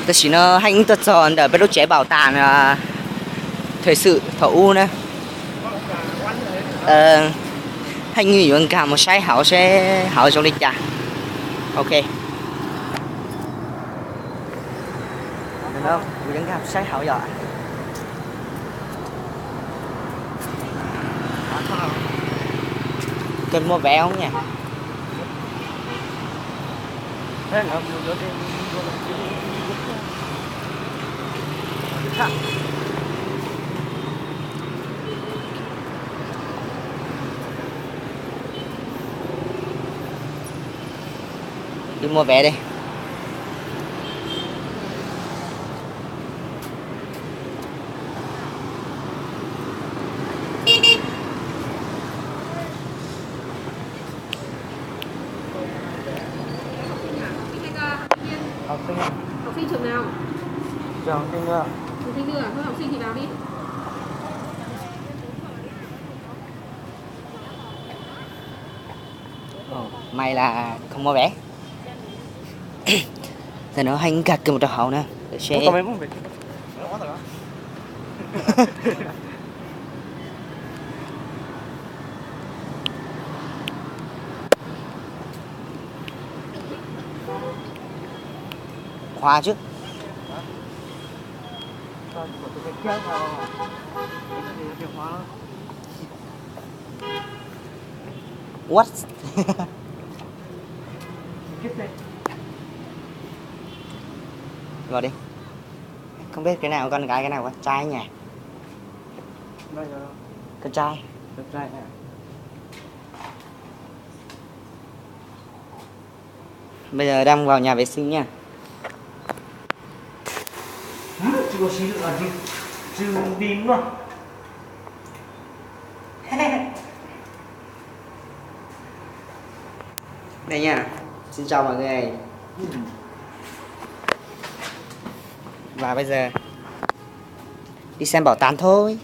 Tam sim no Heej tuaj txog ntawm peb lub tsev npaum tas no, thời sự thaum ub na. Heej yuav nkag mus saib hauv seb hauv zoo li cas. Ok. Kuv yuav nkag saib hauv yom. Koj muaj vé không nhỉ? Đi mua vé đi. Học sinh ạ. Học sinh trường nào? Trường Thanh Nưa. Trường Thanh Nưa à? Thôi học sinh thì vào đi. Ồ, may là không mua vé. Giờ nó hay gạt kêu một trò hậu nữa. Để xe. Khóa chứ. What? Vào đi. Không biết cái nào con gái, cái nào con trai nhỉ? Con trai. Con trai hả? Bây giờ đang vào nhà vệ sinh nha. Chưa có xí nữa, chưa, chưa đi nữa. Đây nha. Xin chào mọi người. Và bây giờ đi xem bảo tàng thôi.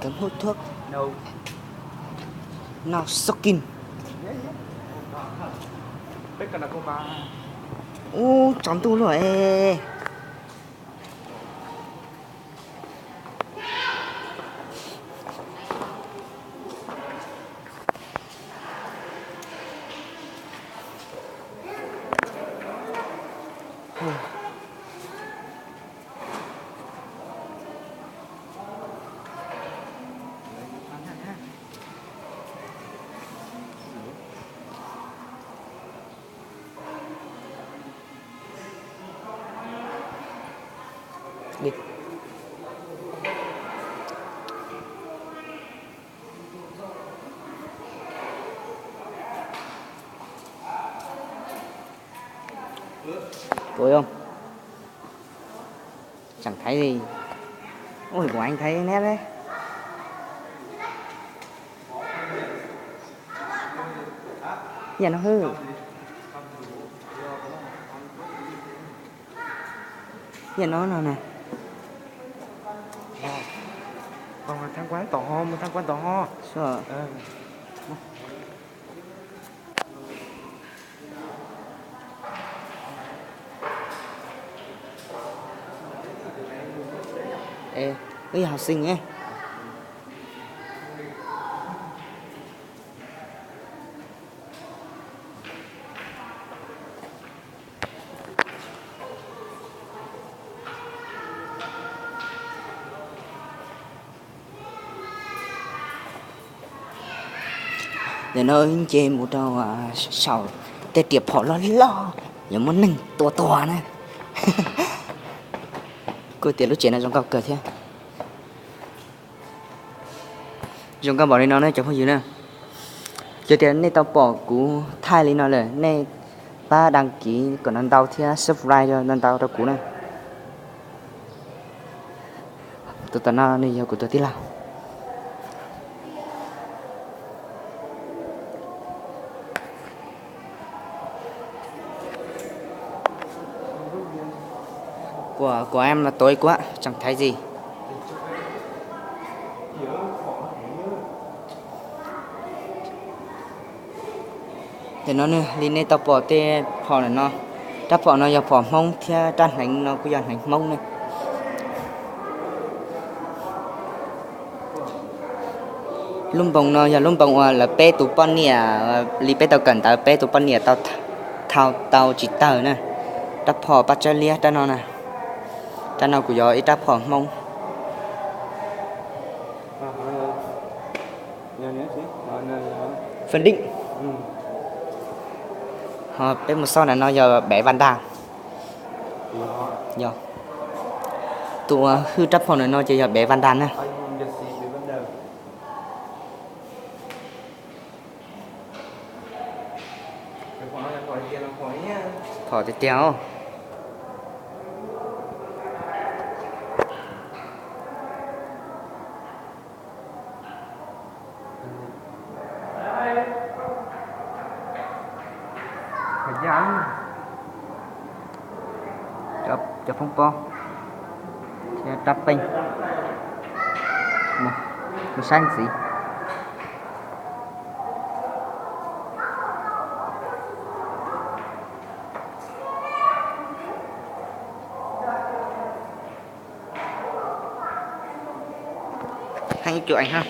Cấm hút thuốc. No smoking. Ub, tsaus ntuj lawm. Ui, không? Chẳng thấy gì. Ôi, của anh thấy nét đấy. Giờ nó hư. Giờ nó nào nè. Còn tham quan tỏ ho, muốn tham quan tỏ ho. Sao? Ê, ê, học sinh ấy. Ntawm no nce mus rau saum tej riam phom loj loj, yuav muaj neeg tua tua na. Kuj tias lub tsev no zoo nkauj kawg thiab. Zoo nkauj npaum li no ne cov phooj ywg na. Yog tias nej tau pom kuv thaij li no lawm, nej pab đăng ký kom ntau ntau thiab subscribe ntau ntau rau kuv na. Tus tom no nws yog kuv tus tij laug. Của, của em là tối quá, chẳng thấy gì. Ntawm no ne, li nej tau pom tej phom ntawm no, rab phom no yog phom Hmoob thiab rab hneev no kuj yog hneev Hmoob ne. Lub npoos no yog lub npoos uas lawv peb tus poj niam, li peb tau kawm ntawv peb tus poj niam tau, thau tau tsis tawg na. Rab phom Paj Tsawb Liab rab no na. Rab no kuj yog ib rab phom Hmoob. Phân Định. Ho peb mus xauj ntawm no yog Bé Văn Đàn. Yog. Tus uas hwj rab phom ntawm no ces yog Bé Văn Đàn na. Phom tiag tiag os. Cov, cov phoob pob thiab rab peej, mus saib ntxiv. Heev cuam ha.